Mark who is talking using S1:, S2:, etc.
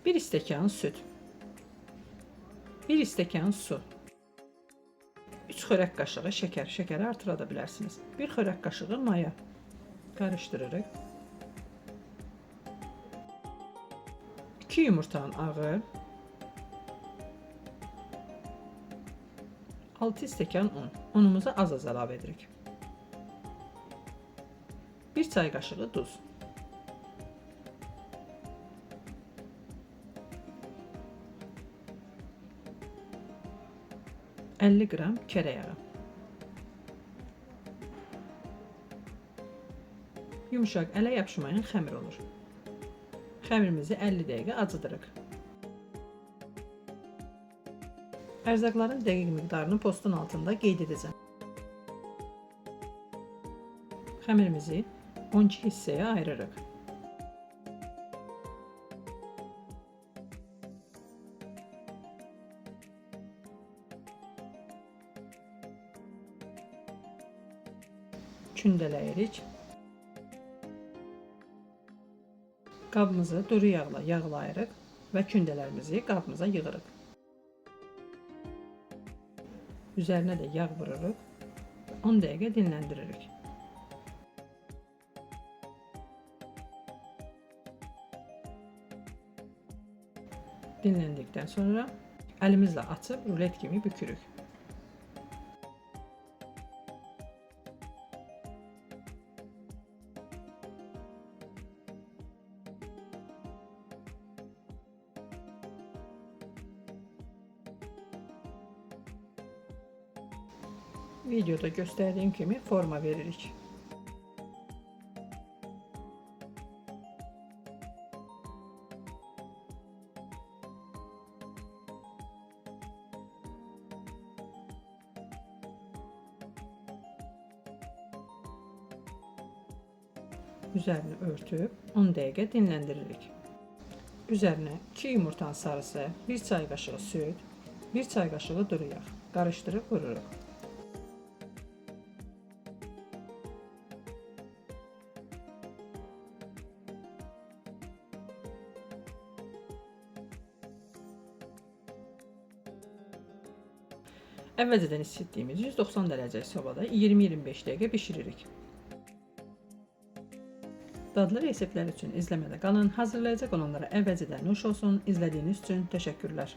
S1: 1 stəkan süd, 1 stəkan su, 3 xörək qaşığı şəkər, şəkəri artıra da bilərsiniz. 1 xörək qaşığı maya. Qarışdırırıq. 2 yumurtanın ağı, 6 stəkan un. Unumuzu az-az əlavə edirik. 1 çay qaşığı duz. 50 qram kərə yağı. Yumşaq, ələ yapışmayan xəmir olur. Xəmirimizi 50 dəqiqə acıdırıq. Ərzaqların dəqiq miqdarını postun altında qeyd edəcəm. Xəmirimizi 12 hissəyə ayırırıq. Kündələyirik. Qabımızı duru yağla yağlayırıq və kündələrimizi qabımıza yığırıq. Üzərinə də yağ vururuq. 10 dəqiqə dinləndiririk. Dinləndikdən sonra əlimizlə açıb rulet kimi bükürük. Videoda göstərdiyim kimi forma veririk. Üzerini örtüb 10 dəqiqə dinləndiririk. Üzərinə 2 yumurtanın sarısı, 1 çay qaşığı süd, 1 çay qaşığı duru yağ qarışdırıb vururuq. Əvvəlcədən isitdiyimiz 190 dərəcə sobada 20-25 dəqiqə bişiririk. Dadlı reseptlər üçün izləmədə qalın. Hazırlayacaq olanlara əvvəlcədən nuş olsun. İzlədiyiniz üçün təşəkkürlər.